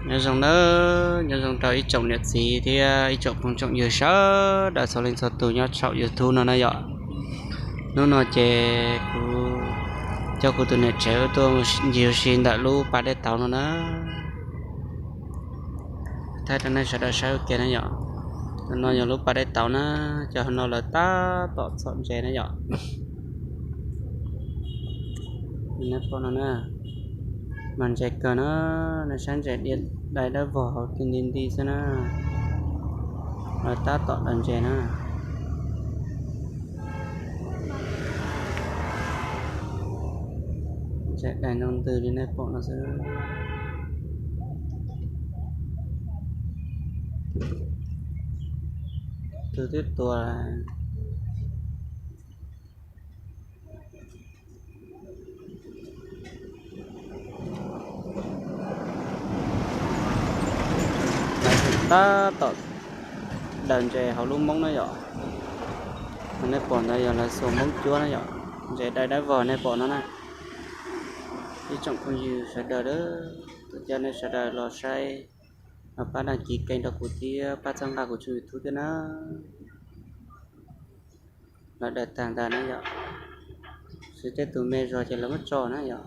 Nyob zoo nawb, nyob zoo rau ib tsoom niam txiv thiab ib tsoom phooj tsoom ywg sawv daws txhua leej txhua tus nyob saum YouTube no na yom. Hnub no ces kuv coj kuv tus niam tsev tuaj ncig ua si ntawm lub pas dej tauv no na. Thaij rau nej sawv daws saib ua ke na yom. Tus no yog lub pas dej tauv na, cov hauv no lawv tab tom txhom ntses na yom. Nej pom no na, mas ntses kawg na, nej saib ntses dai dawb vog hauv ti nti nti xwb na. Lawv tab tom daws ntses na. Ntses dai ntoo ntws li nej pom no xwb. Tus twb tuag. Lawv tab tom daws ntses hauv lub moob na yom. Nej pom ntawd yog lawv xuas moob cuab na yom. Ntses dai dawb vog nej pom no na. Ib tsoom phooj ywg sawv daws, tus coj nej sawv daws los saib, los pab đăng ký kênh rau kuv thiab pab txhawb nqa kuv tshooj YouTube thiab na. Lawv daws tag ntawd na yom. Xwb tej tus me zog ces lawv muab tso na yom.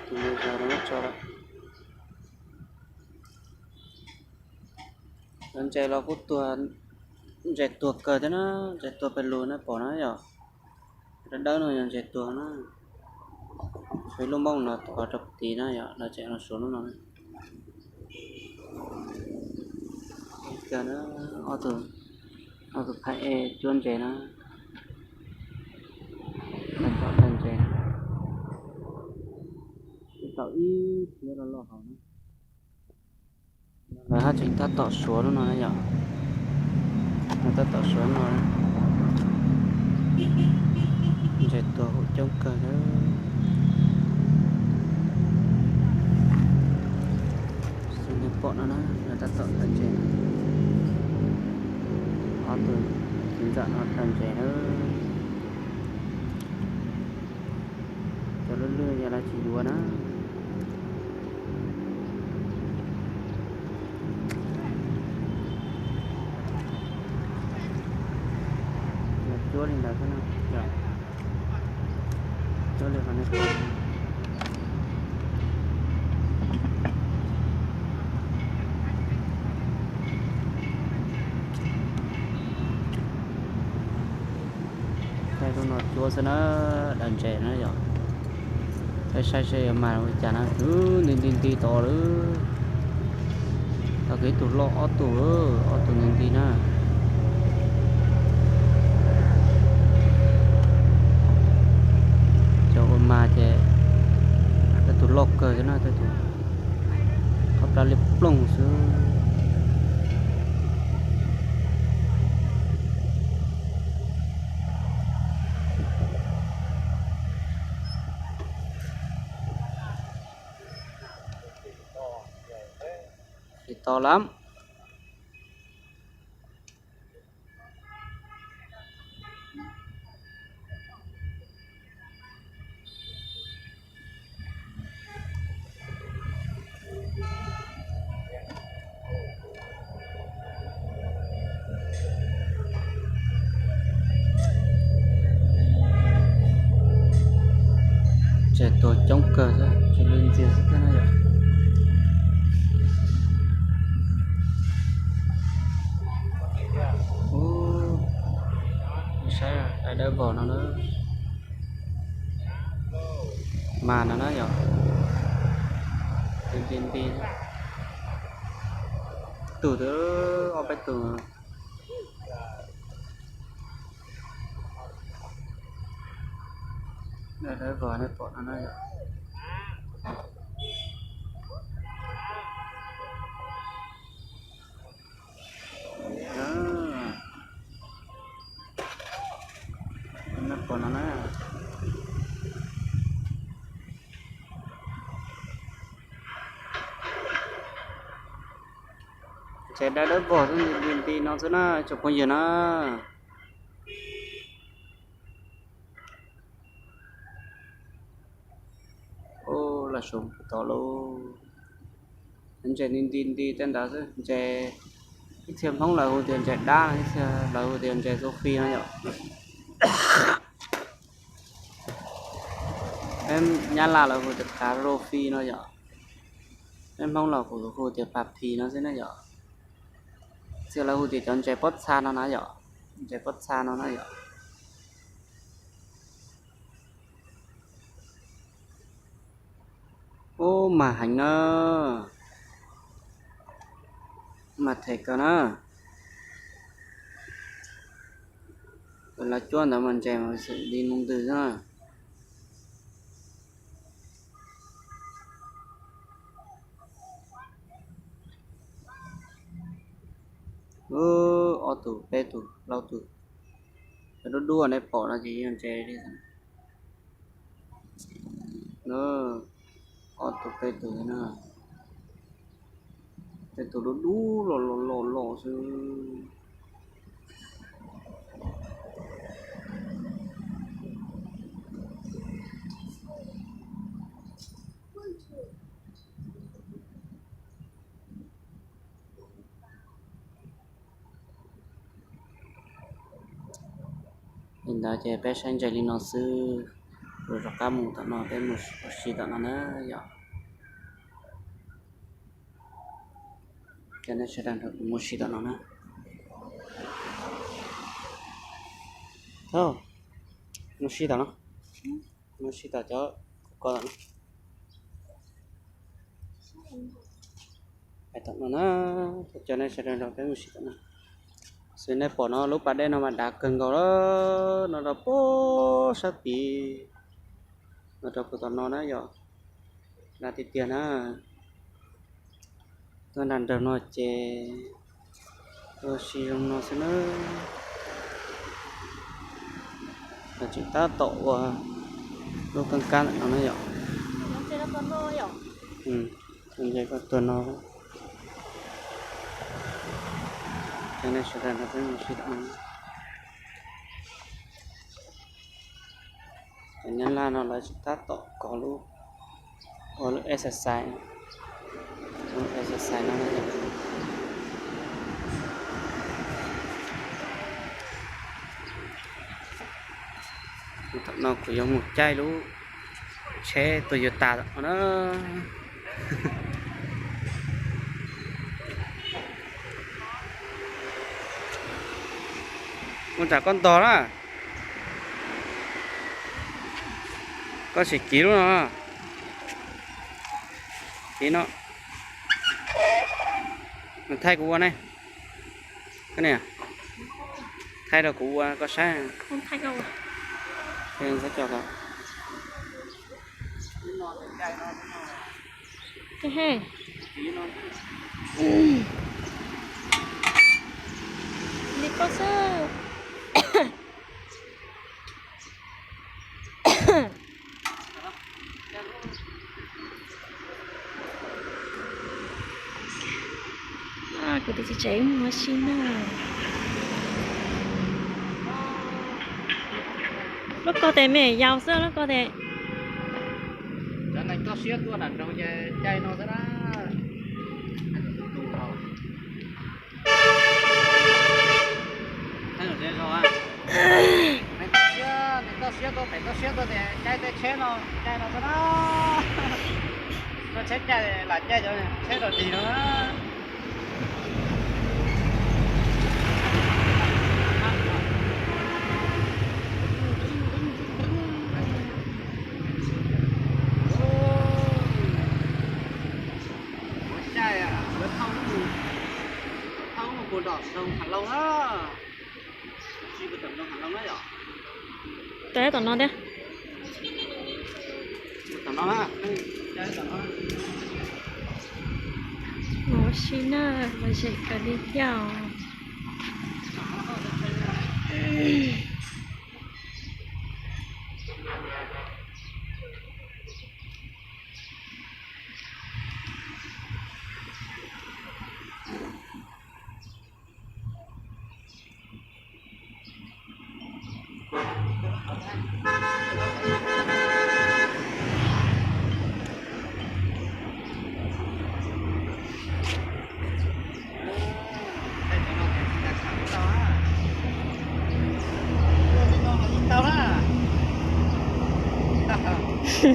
Tus me zog lawv muab tso lawm. Cov ntses los kuj tuag, ntses tuag kawg thiab na, ntses tuag pes lug nej pom na yom. Dawb dawb no yog ntses tuag na. Tshuav ib lub moob no tuag rau tid na yom, lawv tseem los suav lub no. Kawg na, ob tug, ob tug phab ej cuab ntses na. Lawv tom daws ntses, tau ib phiab loj loj hauv na. Lawv haj tseem tab tom suav lub no na yom. Lawv tab tom suav no. Ntses tuag huv coob kawg na. Xws nej pom no na, lawv tab tom daws ntses. Ob tug txiv ntxawm no daws ntses na. Cov lwj lwj yog lawv tsis yuav na. Cuab li ntawd xwb na. Cuab li qhov nej pom. Thaij lub no cuab xwb na, daws ntses na yom. Peb saib seb yuav mas ua cas na, nti nti nti tod lawm. Tau kiag ib tug loj ob tug, ob tug nti nti na. Cov ua mas ces tej tus loj kawg thiab na, tej tus qhov plab liab ploog xwb. Tsis to lawm. Ntses tuag coob kawg xwb, tsis lwj ntxiag xwb thiab na yom. Ub, saib dawb vog no na. Mas no na yom. Nti nti, tus twb ob peb tus. Dawb vog nej pom no na yom. Nej pom no na. Ntses dawb dawb vog xwb, nti nti no xwb na tsoom phooj ywg na. Los suav tod lauj. Ntses nti nti nti tej ntawd xwb, ntses, ib txhia Hmoob lawv hu tias ntses dab, ib txhia lawv hu tias ntses Sophie no yom. Peb Nyab Laj lawv hu tias kav Sophie no yom. Peb Hmoob los kuv hu tias pas phis no xwb na yom. Txhia lawv hu tias cov ntses pob txha no na yom, ntses pob txha no na yom. Ub, mag heev na, mag them kawg na. Tus lav cuab ntawd mas ntses mas xwm li moo ntws xwb na. Ub, ob tug peb tug plaub tug, cov dub dub nej pom no ces yog ntses li. Ob tug peb tug na, tej tug dub dub los los los los xwb. Li ntawd ces peb saib ntses li no xwb, kuv rov qab mus tom no, peb mus ua si tom no na yom. Cov nej sawv daws nrog kuv mus si tom no na. Mus si tom no, mus si tom cov ko tom no. Hais tom no na, cov nej sawv daws nrog peb mus si tom no. Xwb nej pom no lub pas dej no mas dav kawg nkaus lawm, no rau puag sab tid, no rau puag tom no na yom. Dav tiag tiag na. Tuaj nram nraum no ces ua si zoo no xwb na. Lawv tseem tab tom ua lub kab kab ntawm no na yom. Ntses ko tuag no. Cov nej sawv daws nrog peb mus si tom no. Cov Nyab Laj no lawv tseem tab tom kov lub, ua lub exercise, lub exercise no. Thaum no kuv yuav mus caij lub tsheb Toyota tom no na. Mus nram koj ntog na. Koj sim kiv lub no. Kiv no. Thaij kuv ua ne. Koj niam, thaij rau kuv ua koj saib. Li koj xwb. Kuv tus txiv tsev mus ua si na. Lub koj tes me yau xwb lub koj tes. Cov neeg toj siab tuaj nram nroog ces caij no xwb na. Neeg toj siab, neeg toj siab tuaj, pem toj siab tuaj ces caij tej tsheb no, caij no xwb na. Tuaj tsheb caij lam caij cov tsheb rau dig no na. Ua caij, thauj mus puag tom nroog Hav Loog na. Tom no thiab. Ua si na, lom zem kawg li thiab. Tom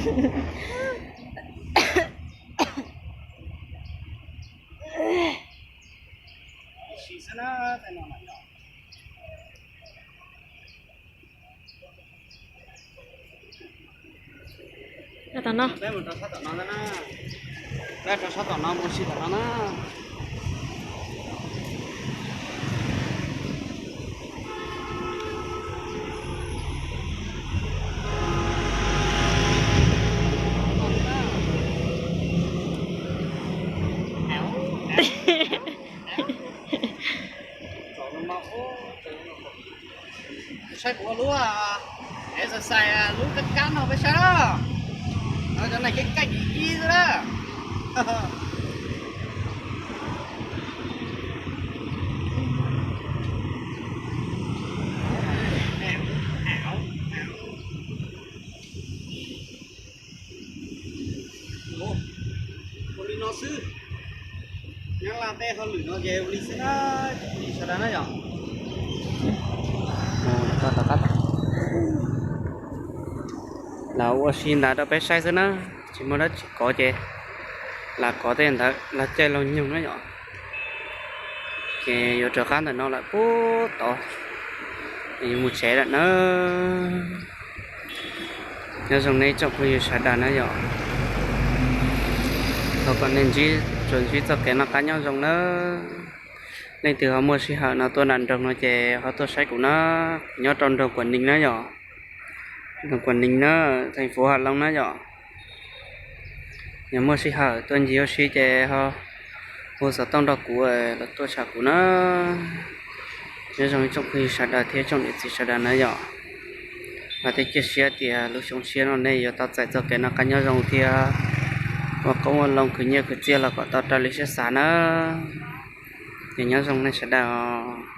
no, peb rau sab tom no mus si tom no na. Saib kuv lub exercise lub kab kab no peb saib na. Cov neeg keej keej ib xwb na. Ua li no xwb, nyob Laj teb hauj lwm no ces ua li xwb na, sawv daws na yom. Lam ua si ntawd rau peb saib xwb na, tsis muaj dab tsi kov ces lam kov tej ntawd los caij los nyoog na yom. Ces yuav rov qab ntawm no lawm puag tod, yuav mus tsev lawm na. Nyob zoo nej tsoom phooj ywg sawv daws na yom. Thov kom nej ntsib, tsuas ntsib txoj kev noj qab nyob zoo na. Leej twg ho muaj sij hawm no tuaj nram nroog no ces ho tuaj saib kuv na. Kuv nyob rau nroog Kuam Nees na yom. Nroog Kuam Nees na, theej fuv Has Loos na yom. Yog muaj sij hawm tuaj ncig ua si ces ho hu xov tooj rau kuv los tuaj tsham kuv na. Nyob zoo tsoom phooj ywg sawv daws thiab tsoom niam txiv sawv daws na yom. Vam thiab cia siab tias lub xyoo tshiab no nej yuav tau txais txoj kev noj qab nyob zoo thiab ua qoob ua loo khwv nyiaj khwv txiaj los kom tau raws li siab xav na. Ces nyob zoo nej sawv daws os.